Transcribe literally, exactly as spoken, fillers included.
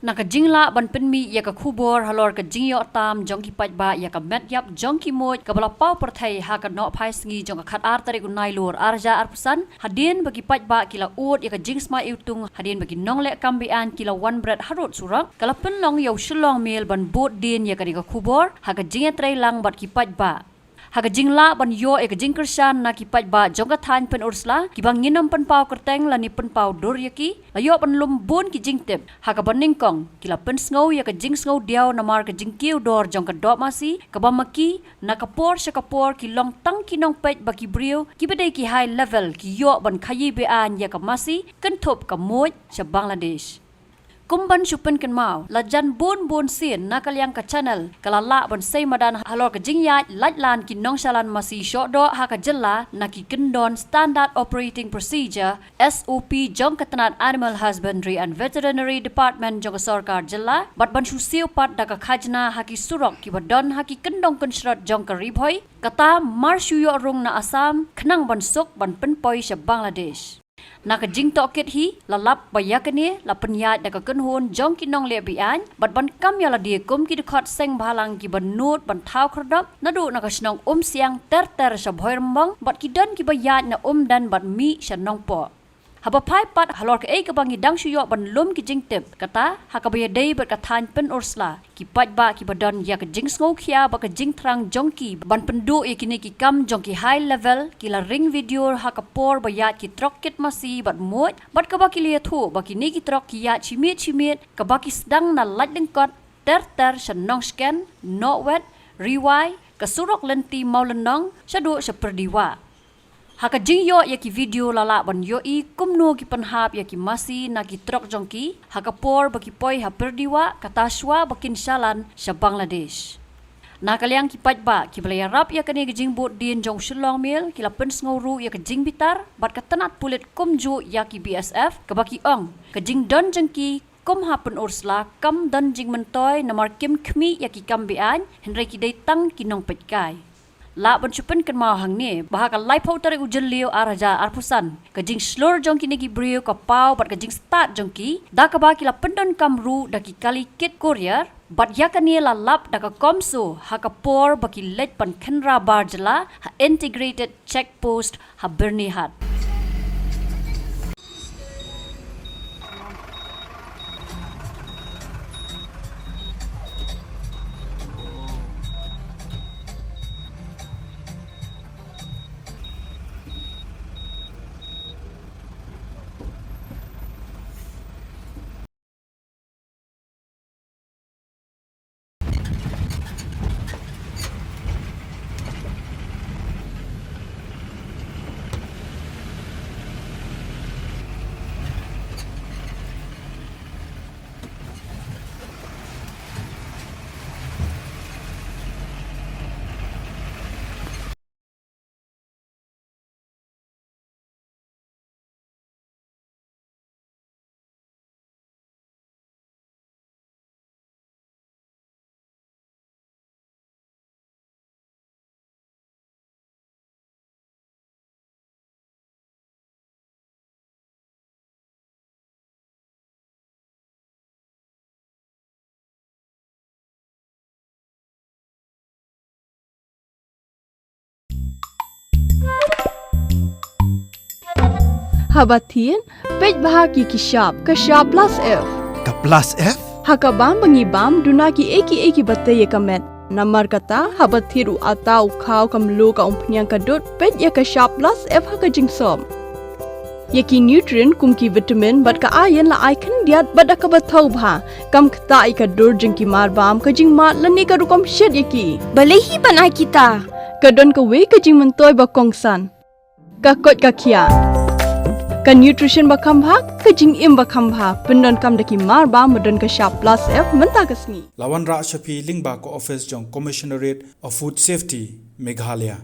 Na ka jinglah ban pynmih ïa ka khubor halor ka jingïoh tam jong ki paidbah ïa ka met ïap jong ki muid kaba la paw pyrthei ha ka nohphai sngi jong ka khatar tarik u Nailur arhajar arphew san, hadien ba ki paidbah ki la ud ïa ka jingsma iwtung, hadien ba ki nongleh kam beaiñ ki la wan bret harud surok, ka la pynlong ïa u Shillong Mail ban bud dien ïa kane ka khubor ha ka jingïatreilang bad ki paidbah. Ha ka jinglah ban ïoh ïa ka jingkyrshan na ki paidbah jong ka thaiñ Pynursla, kiba ngin ym pynpaw kyrteng lane pynpaw dur ïa ki, la ïoh ban lum bun ki jingtip, ha kaba nyngkong ki la pynsngew ïa ka jingsngew diaw namar ka jingkiew dor jong ka doh masi, kaba ma ki, na ka por sha ka por ki long tang ki nongpeit ba ki briew kiba dei ki high level ki ïoh ban khaïi beaiñ ïa ka masi kynthup ka muid sha Bangladesh. Kum ban shu pynkynmaw, la jan bun bun sien na ka liang ka channel ka la lah ban sei madan halor ka jingïaid laitlan ki nongshalan masi shohdoh ha ka jylla na ki kyndon Standard Operating Procedure, S O P, jong ka tnat Animal Husbandry and Veterinary Department jong ka sorkar jylla, bad ban shu siew pat da ka khajna ha ki surok kiba don ha ki kyndong kynshrot jong ka Ri Bhoi, kata mar shu ïoh rung na Assam khnang ban suk ban pynpoi sha Bangladesh. Na ka jingtohkit hi, la lap ba ïa kane la pynïaid da ka kynhun jong ki nongleh beaiñ bad ban kam ïa lade kum ki dkhot seng bhalang kiba nud ban thaw khyrdop naduh na ka shnong Umsiang ter ter sha Bhoirymbong bad ki don kiba ïaid na Umden bad mih sha Nongpoh. Haba phai pat halor kaei kaba ngi dang shu ïoh ban lum ki jingtip, kata ha kaba ïadei bad ka thaiñ Pynursla, ki paidbah kiba don ïa ka jingsngewkhia bad ka jingthrang jong ki ban pynduh ïa kine ki kam jong ki high level, ki la ring video ha ka por ba ïaid ki trok kit masi bad muid, bad kaba ki la ïathuh ba kine ki trok ki ïaid shi miet shi miet, kaba ki sdang na Laitlyngkot ter ter sha Nongshken, Nohwet, Riwai, ka surok lynti Mawlynnong shaduh sha Pyrdiwah. Ha ka jingïoh ïa ki video la lah ban ïohi kumno ki pynhap ïa ki masi na ki trok jong ki ha ka por ba ki poi ha Pyrdiwah, kata shuwa ba kin shalan sha Bangladesh. Na ka liang ki paidbah kiba la ïarap ïa kane ka jingbud dien jong u Shillong Mail, ki la pynsngew ruh ïa ka jingbitar bad ka tnat pulit kumjuh ïa ki B S F, kaba ki ong ka jingdon jong ki kum ha Pynursla kam don jingmyntoi namar kim khmih ïa ki kam beaiñ, hynrei ki dei tang ki nongpeitkai. Lah ban shu pynkynmaw hangne ba ha ka laiphew tarik u Jylliew arhajar arphew san, ka jingshlur jong kine ki briew ka paw bad ka jingstad jong ki, da kaba ki la pyndonkam ruh da ki kali kit courier, bad ïa kane la lap da ka CoMSO ha ka por ba ki leit ban khynra bar jylla ha Integrated Check Post ha Byrnihat. Haba thied, peit bha ïa ki shap, ka shap plus F. Ka plus F? Ha ka bam ba ngi bam, duna kiei kiei kiba tei ïa ka met. Namar kata, haba thied u atta, u khaw, ka mluh, ka umphniang, ka dud, peit ïa ka shap plus F ha ka jingsop. Ïa ki nutrient kum ki vitamin bad ka iron la ai khyndiat bad da kaba thaw bha. Kam ktah ïa ka dur jong ki marbam, ka jingmad lane ka rukom shet ïa ki. Balei hi ban ai kita? Ka don kawei ka jingmyntoi ba kongsan. Ka koit ka khiah. Ka nutrition ba kham bha, ka jingim ba kham bha. Pyndonkam da ki marbam ba don ka shap plus F mynta ka sngi. La wanrah sha phi lyngba ka office jong Commissionerate of Food Safety, Meghalaya.